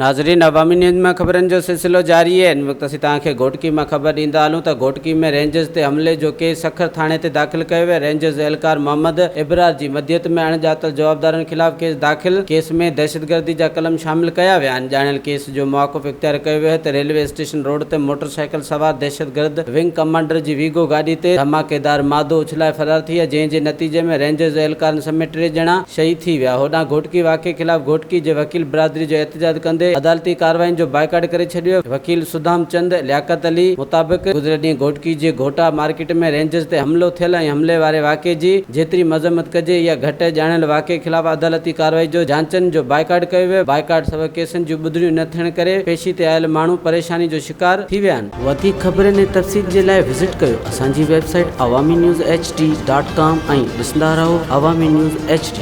ناظرين عوامي نيوز مان خبرن جو سلسلو جاري آهي هن وقت اسين توهان کي گهوٽڪي مان خبر ڏيندا هلون ته گهوٽڪي ۾ رينجرز تي حملي جو ڪيس سکر ٿاڻي تي داخل ڪيو ويو رينجرز اهلڪار محمد ابرار جي مديت ۾ اڻڄاتل جوابدارن خلاف ڪيس داخل ڪيس ۾ دهشتگردي جا قلم شامل ڪيا ويا آهن ڄاڻايل ڪيس جو مواقف اختيار ڪيو ويو آهي ته ريلوي اسٽيشن روڊ تي موٽر سائيڪل سوار دهشتگرد ونگ ڪمانڊر جي ويگو گاڏي تي ڌماڪيدار مادو اڇلائي فرار ٿي ويا جنهن جي نتيجي ۾ رينجرز اهلڪارن سميت ٽي ڄڻا شهيد ٿي ويا. هوڏانهن گهوٽڪي واقعي خلاف گهوٽڪي جي وڪيل برادري جو احتجاج ڪندي عدالتي ڪارروائين جو بائيڪاٽ ڪري ڇڏيو. وڪيل سڌام چند لياقت علي مطابق گذريل ڏينهن گهوٽڪي جي گهوٽا مارڪيٽ ۾ رينجرز تي حملو ٿيل ۽ حملي واري واقعي جي جيتري مذمت ڪجي اها گهٽ ڄاڻايل واقعي خلاف عدالتي ڪارروائي جو جاچن جو بائيڪاٽ ڪيو ويو. بائيڪاٽ سبب ڪيسن جون ٻڌڻيون نه ٿيڻ ڪري پيشي تي آيل ماڻهو پريشاني جو شڪار ٿي ويا آهن. وڌيڪ خبرن ۽ تفصيل جي لاء وزٽ ڪيو اسان جي website Awami news H D dot com ۽ ڏسندا رهو عوامي نيوز ايڇ ڊي.